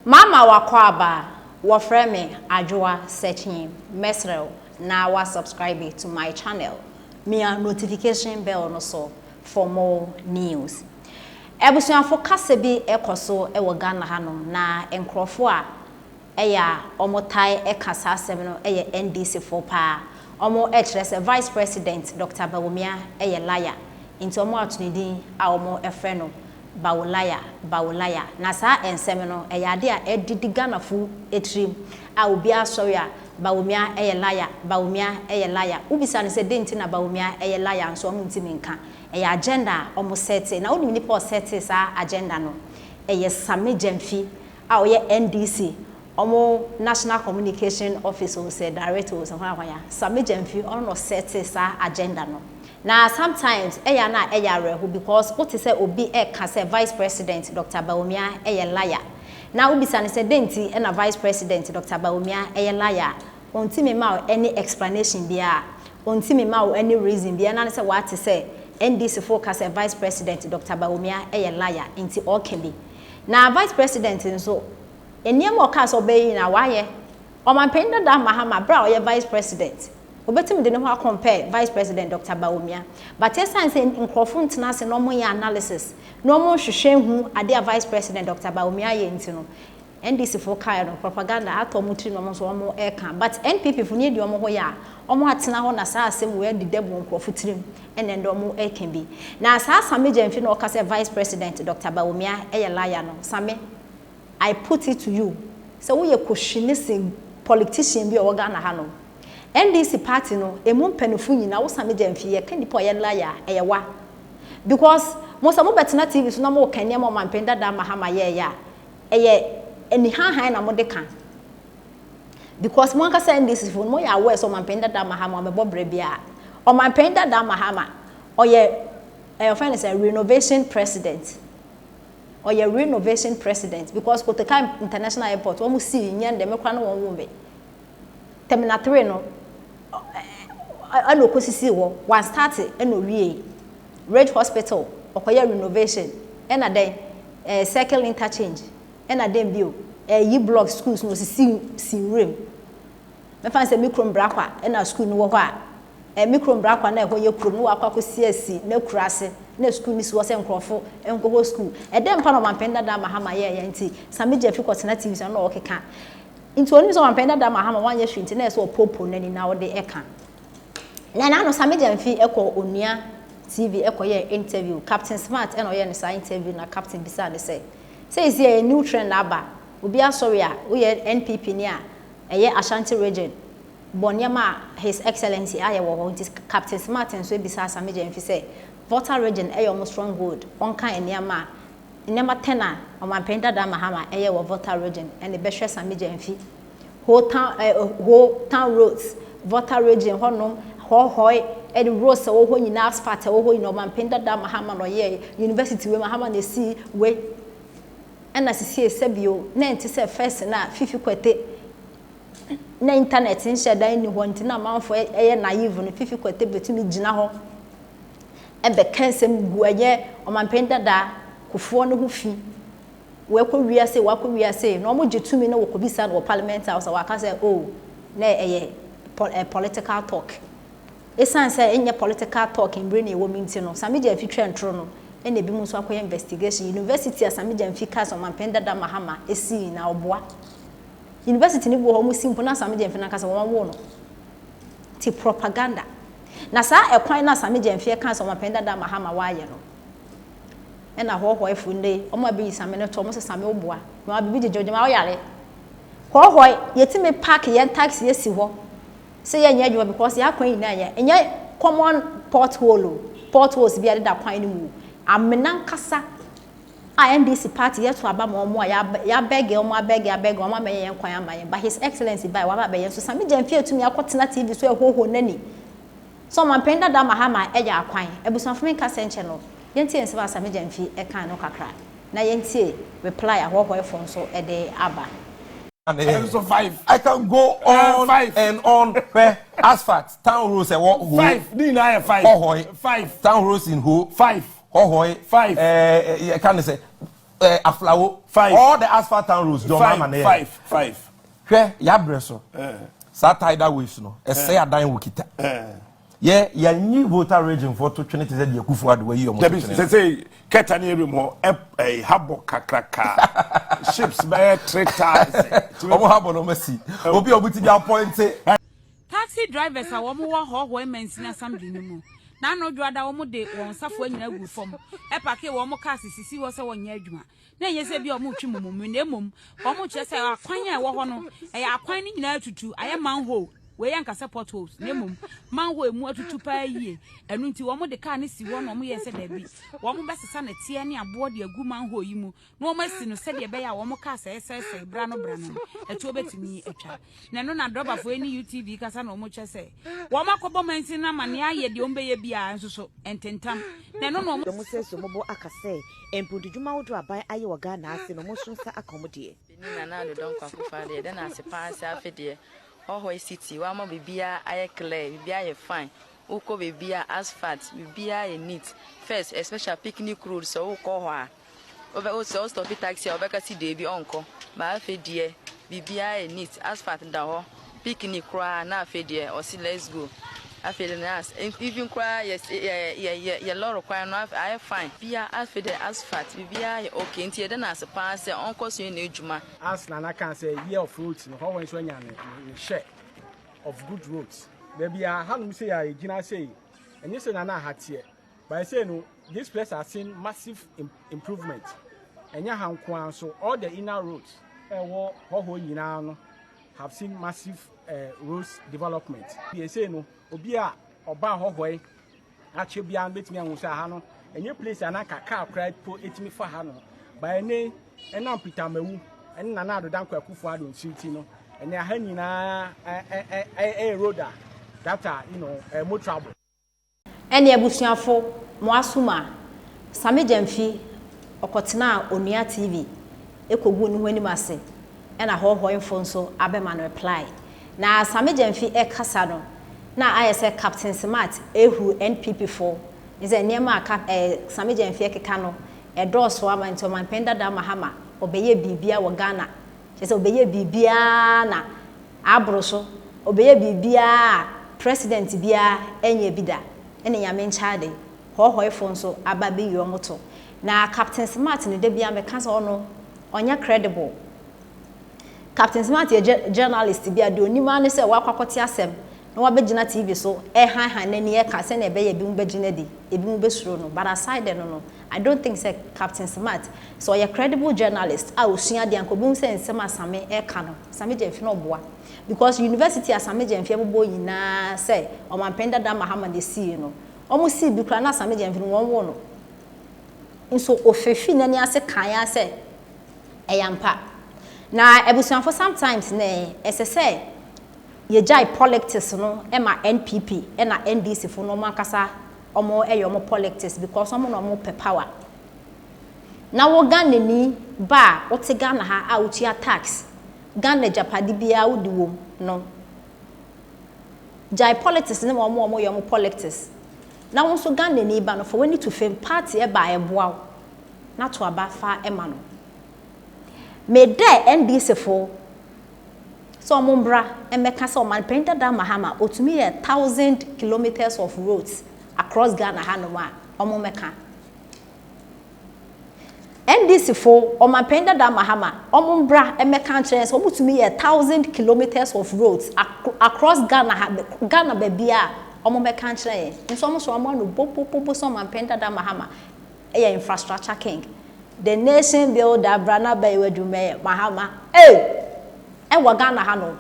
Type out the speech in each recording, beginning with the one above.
Mama wakɔ wɔfrɛ me Adwoa Searching. Mesrɛ na wa subscribe to my channel. Mia notification bell no so for more news. Abusuafo, kasa bi ɛkɔ so ɛwɔ Ghana hanom na nkurɔfoɔ a ɛyɛ a wɔn tae ɛka saa asɛm no ɛyɛ NDC foɔ paa. Wɔn ɛkyerɛ sɛ Vice President Dr. Bawumia ɛyɛ liar. Nti wɔn ato ne din a wɔn ɛfrɛ no Bawolaya, Bawolaya. Na saa nsɛm no ɛyɛ ade a ɛdidi Ghanafo etirim a obiara sɔre a, Bawumia ɛyɛ liar, Bawumia ɛyɛ liar. Wobisa no sɛ den ti na Bawumia ɛyɛ liar nso, wɔn ntumi nka. Ɛyɛ agenda a wɔn sɛte na wonim nipa ɔsɛte saa agenda no, ɛyɛ Sammy Gyamfi a ɔyɛ NDC wɔn National Communication Office o, sɛ director o, sɛ hwan hwan a. Sammy Gyamfi, ɔno na ɔsɛte saa agenda no. Na sometimes ɛyɛ ana ɛyɛ awerɛho because wote sɛ obi ɛka sɛ Vice President Dr. Bawumia ɛyɛ liar na wobisa no sɛ den ti ɛna Vice President Dr. Bawumia ɛyɛ liar, ɔntumi ma wo any explanation biara, ɔntumi ma wo any reason biara, na ne sɛ wate sɛ NDC fo ka sɛ Vice President Dr. Bawumia ɛyɛ liar nti ɔka bi. Na Vice President nso, nneɛma ɔkaa sɛ ɔbɛyɛ nyinaa wayɛ. Ɔmanpanyin dada Mahama, bere a ɔyɛ vice president, obetumi de ne ho akɔmpɛ Vice President Dr. Bawumia, but ɛsiane sɛ nkurɔfo ntena ase na wɔn yɛ analysis na wɔn hwehwɛ hu adeɛ a Vice President Dr. Bawumia yɛ nti no, NDC fo kae no, propaganda atɔ wɔn tiri na wɔn nso wɔn ɛka. But NPP fo ne deɛ, wɔn ho yɛ a wɔn atena hɔ na saa asɛm wɔ ɛdeda mu nkurɔfo tirim ɛna ɛndɛ wɔn ɛka bi. Na saa Sammy Gyamfi na ɔka sɛ Vice President Dr. Bawumia ɛyɛ liar no, Sammy, I put it to you sɛ woyɛ kɔhwini sen politician bi a ɔwɔ Ghana ha no. NDC party no emu mpanimfo nyinaa, wo Sammy Gyamfi, yɛka nipa ɔyɛ liar, ɛyɛ wa, because mo sɛ mobɛtena TV so na mo ka nneɛma ɔmanpanyin dada Mahama yɛɛyɛ a, ɛyɛ anihahan na mode ka, because mo ankasa NDC fo no, mo yɛ aware sɛ ɔmanpanyin dada Mahama ɔmɛbɔ brɛ biara. Ɔmanpanyin dada Mahama ɔyɛ ɛyɛ ɔfɛn no sɛ renovation president. Ɔyɛ renovation president because Kotoka International Airport wɔn si nyɛ ndɛmɛ kora no, wɔn wo mbɛ Terminal 3 no ɛna okosisi hɔ, one start ɛna owie. Ridge Hospital ɔkɔyɛ renovation, ɛna dɛn Circle Interchange, ɛna dɛn bio, ɛyi block schools na osisi si nwuram. Mɛfa sɛ mikrom Brakwa ɛna school no wɔ hɔ a, mikrom Brakwa na ɛhɔ yɛ kurom na wakɔ akɔsi asi na kura ase na school ni si hɔ sɛ nkurɔfo nkɔ hɔ school. Ɛdɛn mpa na ɔmanpanyin dada Mahama yɛɛyɛ? Nti Sammy Gyamfi kɔtena TV so na ɔkeka nti onim sɛ ɔmanpanyin dada Mahama wanyɛ hwee, nti na ɛsɛ ɔpopo n'ani na ɔde ɛka. Na n'ano Sammy Gyamfi ɛkɔ Onua TV ɛkɔyɛ interview. Captain Smart ɛna ɔyɛ ne saa interview, na Captain bisa ne sɛ esi ɛyɛ new trend aba, obi asɔre a woyɛ NPP ni a ɛyɛ Ashanti Region bɔ nneɛma a His Excellency ayɛ wɔ hɔ. Nti Captain Smart nso ebisa Sammy Gyamfi sɛ Volta Region ɛyɛ ɔmo stronghold, ɔnka nneɛma 10 a ɔmanpanyin dada Mahama ɛyɛ wɔ Volta Region. Ɛna ɛbɛhwɛ Sammy Gyamfi Ho Town, Ho Town roads, Volta Region hɔnom hɔhɔe ɛde roads a ɛwɔ hɔ nyinaa, asphalt a ɛwɔ hɔ nyinaa, ɔmanpanyin dada Mahama na ɔyɛ. University wei, Mahama na esi wei. Ɛna sisi esɛbio na nti sɛ first na Fifi Kwetey na internet nhyɛ dan ni hɔ nti na amanfoɔ ɛyɛ naive no, Fifi Kwetey betumi gyina hɔ ɛbɛka nsɛm gu ɛyɛ ɔmanpanyin dada Kufuor no ho fi, wɔkɔ wiase, wakɔ wiase na wɔn gye tumi na wɔkɔ bisa no wɔ Parliament House a, waka sɛ, oh, na ɛyɛ political talk. Esan sɛ ɛnyɛ political talk mbere na ɛwɔ mu nti no, Sammy Gyamfi twɛ ntoro no, ɛna ebi mu nso akɔyɛ investigation. University a Sammy Gyamfi ka sɛ ɔmanpanyin dada Mahama esi na ɔboa university ni bi wɔ hɔ, wɔn si mpo na Sammy Gyamfi nankasa wɔn wo no ti propaganda. Na saa ɛkwan na Sammy Gyamfi ka sɛ ɔmanpanyin dada Mahama wayɛ no, ɛna hɔhɔɛfo nde wɔn a bɛyi Sammy no to wɔn sɛ Sammy woboa na wɔn abibi gyegye wɔn ɔyare hɔhɔɛ. Yɛtumi park yɛn taxi esi hɔ sɛ yɛnyɛ adwuma because yɛ akwan nyinaa yɛ ɛnyɛ common pothole o, potholes bi a deda kwan no mu, amena nkasa a NDC party yɛto aba ma wɔn a yɛabɛgɛ wɔn, abɛgɛ abɛgɛ wɔn ama yɛn kwan ama yɛn. But His Excellency baa waba abɛyɛ nso, Sammy Gyamfi etumi akɔtena TV so ɛhoho n'ani so ɔmanpanyin dada Mahama ɛyɛ akwan. Abusuafo, mi nkasa nkyɛn no, yɛntie nsɛm a Sammy Gyamfi ɛka no kakra na yɛntie reply a hɔhɔɛfo nso ɛde aba. Nso five. I can go on five. and on. Hwɛ, asphalt town roads ɛwɔ Ho. Five ne nyinaa yɛ five. Hɔhɔe. Five. Town roads in Ho. Five. Hɔhɔe. Five. Ɛɛ, yɛ ka ne sɛ Aflao. Five. All the asphalt town roads, John Five. Mahama na yɛ. Five, five. Hwɛ, yabrɛ so saa tidal waves no ɛsɛe adan wɔ kita yɛ yɛnyi Volta Region fo to twene te sɛ deɛ Akufo Addo wayi ɔmo to Dabi twene. Sɛ kɛta ne ewiem hɔ ɛ ɛ habɔ kakraka, ships bɛyɛ 3,000. Ɔmo ha bɔ no, ɔmo asi obi a ɔmo ti bi appoint. Taxi drivers a wɔn wɔ Hohoe Mansini Assembly no mu na ano dwoada wɔn de wɔn safoa nyinaa gu fam, ɛpark wɔn cars sisi hɔ sɛ wɔnyɛ adwuma. Na ɛnyɛ sɛ bi a wɔn retwi mumumu, na emom wɔn kyerɛ sɛ akwan a ɛwɔ hɔ no, ɛyɛ akwan no nyinaa tutu ayɛ manhole. Wei yɛ nkasa potholes, na emom manhole emu atutu paa yie. Ɛno nti wɔn de car no si hɔ na wɔn yɛ sɛ daabi, wɔn bɛsesa nɛteɛ ne aboɔ de agu manhole yi mu na wɔn asi no sɛdeɛ ɛbɛyɛ a wɔn car sɛ ɛsɛesɛe bra no bra no ɛtuo bɛtumi atwa. Na ɛno na drɔbafoɔ yi ne UTV kasa na wɔn kyerɛ sɛ wɔn akɔbɔ mansin no ama nea ayɛ deɛ wɔn bɛyɛ biara nso so ntentam na ɛno na wɔn Wɔn sɛ so mɔbɔ aka sɛ mpuntudwuma ahodoɔ aban ayɛ wɔ Ghana ase no, wɔn nso nsa aka wɔn deɛ. Ni Nana Addo Dankwa Akufo-Addo, yɛda no ase paa sɛ afe deɛ Hohoe City wama biribiara ayɛ clear, biribiara ayɛ fine. Wokɔ baabi a asphalt, biribiara yɛ neat. First, especially Picnic Road, sɛ wokɔ hɔ a wobɛ sɛ wo stop taxi a, wobɛka si deebi ɔnkɔ ba. Afei deɛ biribiara yɛ neat, asphalt da hɔ, Picnic koraa na afei deɛ ɔsi let's go. Afei deɛ na even koraa yɛ yɛ yɛ yɛ lɔɔre kwan no ayɛ fine bia. Afei deɛ asphalt, biribiara yɛ okay, nti yɛda no ase paa sɛ ɔnkɔ so yɛ n'adwuma. As Nana kan sɛ year of roads no, hɔ wɔn nso anya ne share of good roads. Baabi a hanom sɛ a yɛgyina sɛ ɛnyɛ sɛ Nana ha teɛ, but sɛ no, this place has seen massive improvement. Ɛnyɛ ha nko ara nso, all the inner roads ɛwɔ hɔhɔ nyinaa no have seen massive roads development. Deɛ sɛ no, obi a ɔbaa hɔhɔ yi akyɛ biara no bɛtumi ahu sɛ ha no ɛnyɛ place a na kaa koraa po ɛtumi fa ha no, but ɛne ɛnam Peter Amewu ɛne Nana Addo Dankwa Akufo-Addo nso ti no, ɛnɛ aha nyinaa ɛyɛ road a that are motorable. Ɛne abusuafo mo asom a Sammy Gyamfi ɔkɔtena Onua TV ekɔgu ne ho anim ase, ɛna hɔhɔnfo nso abɛma no reply. Na Sammy Gyamfi ɛkasa no na ayɛ sɛ Captain Smart ehuru NPP fo sɛ nneɛma a Sammy Gyamfi ɛkeka no ɛdɔɔso ama nti ɔmanpanin dada Mahama ɔbɛyɛ biribia wɔ Ghana, kyerɛ sɛ ɔbɛyɛ biribiara na aboro so, ɔbɛyɛ biribiara a president biara ɛnyɛ bi da. Ɛne Nyame nkyɛn hɔhɔefo nso aba bɛyi wɔn to. Na Captain Smart no, da bia mɛka sɛ ɔno ɔnyɛ credible. Captain Smart yɛ journalist bi a deɛ onim ara ne sɛ wakɔ akɔte asɛm na wabɛgyina TV so ɛhanhan n'ani ɛka sɛnea ɛbɛyɛ ebi mu bɛgyina di, ebi mu bɛsuro no. But aside no, I don't think sɛ Captain Smart sɛ ɔyɛ credible journalist a osua deɛ anka obi sɛ nsɛm a Sammy ɛka no, Sammy Gyamfi no ɔboa, because university a Sammy Gyamfi ɛbobɔ nyinaa sɛ ɔmanpanin dada Mahama na esie no, wɔn si bi koraa na Sammy Gyamfi no wɔn wo no nso ofefi n'ani ase kan ya sɛ ɛyɛ ampa. Na abusuafo, sometimes na ɛsɛ sɛ yɛgyae politics no ɛma NPP ɛna NDC fo no, ɔmo ankasa ɔmo ɛyɛ ɔmo politics, because ɔmo na ɔmo pɛ power. Na wo Ghana ni ba a wote Ghana ha a wotua tax, Ghana japade biara wodi wom no, gyae politics ne ma ɔmo yɛ ɔmo politics. Na wo nso Ghana ni ba no, fa w'ani to fam, party ɛba a ɛboa wo na to aba fa ɛma no. Meda NDC fo sɛ ɔmo mbra mmɛka sɛ ɔmanpanin dada Mahama otumi yɛ 1,000 kilometres of roads across Ghana hanom a, ɔmo mmɛka. NDC fo, ɔmanpanin dada Mahama, ɔmo mbra mmɛka nkyerɛ sɛ ɔmo tumi yɛ 1,000 kilometres of roads across Ghana ha, Ghana baabi a ɔmo mmɛka nkyerɛ yɛn nso. Ɔmo so ɔmo ano bobobobo sɛ ɔmanpanin dada Mahama ɛyɛ infrastructure king, the nation builder, brana bɛyɛ adwuma yɛ Mahama ee ɛwɔ Ghana ha no.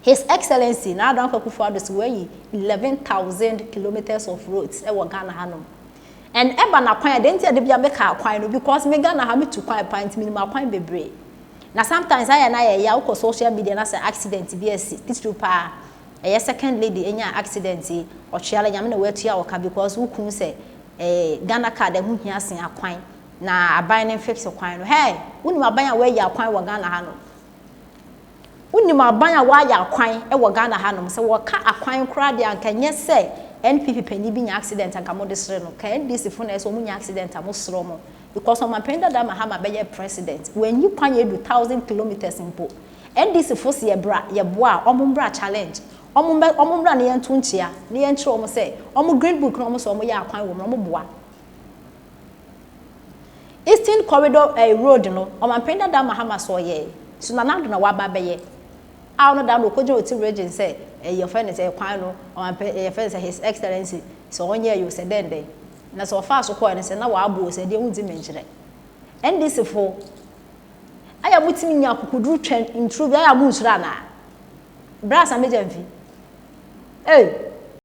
His Excellency Nana Addo Akufo-Addo sɛ wɔayi 11,000 kilometres of roads ɛwɔ Ghana hanom. And ɛba na kwan a deɛ nti a de bi a meka akwan no, because me Ghana ha metu kwan pa nti menim akwan bebree. Na sometimes ayɛ na yɛ ya, wokɔ social media na sɛ accident bi asi, titiri paa ɛyɛ second lady enya accident yi, ɔtweala Nyame na watua ɔka, because wokun sɛ Ghana Card ɛho hia sen akwan na aban ne fix kwan no. Hey, wonim aban a wɔayi akwan wɔ Ghana ha no? Wonim aban a wɔayɛ akwan wɔ Ghana hanom? Sɛ wɔka akwan koraa deɛ, anka nyɛ sɛ NPP panyin bi nya accident anka mode sere no, ka NDC fo na ɛsɛ wɔn nya accident a mo sere wɔn. Because Ɔmanpanyin dada Mahama bɛyɛɛ president, wannyi kwan edu thousand kilometres mpo. NDC fo se yɛbra, yɛboa a, ɔmo mbra challenge. Ɔmo mbɛ, ɔmo mbra na yɛnto nkyea, na yɛnkyerɛ ɔmo sɛ, ɔmo green book no a ɔmo se ɔmo yɛ akwan wɔ mu no, ɔmo boa. Eastern corridor eh, road no, Ɔmanpanyin dada Mahama se ɔyɛe, so Nana Addo na waba abɛyɛ. A ɔno da no ɔkɔgyina Oti region sɛ, eh, yɛfrɛ no sɛ kwan no, Ɔmanpanyin, eh, yɛfrɛ no sɛ His Excellency, sɛ ɔnyɛɛ o, sɛ dɛn dɛn. Na sɛ ɔfaa so kɔɛ no sɛ na w'abo o sɛ deɛ wondzi me nkyerɛ. NDC fo ayɛ a motumi nya akokoduru twɛn nturo bi ayɛ a monsuro anaa? Bra Sammy Gyamfi. Ei!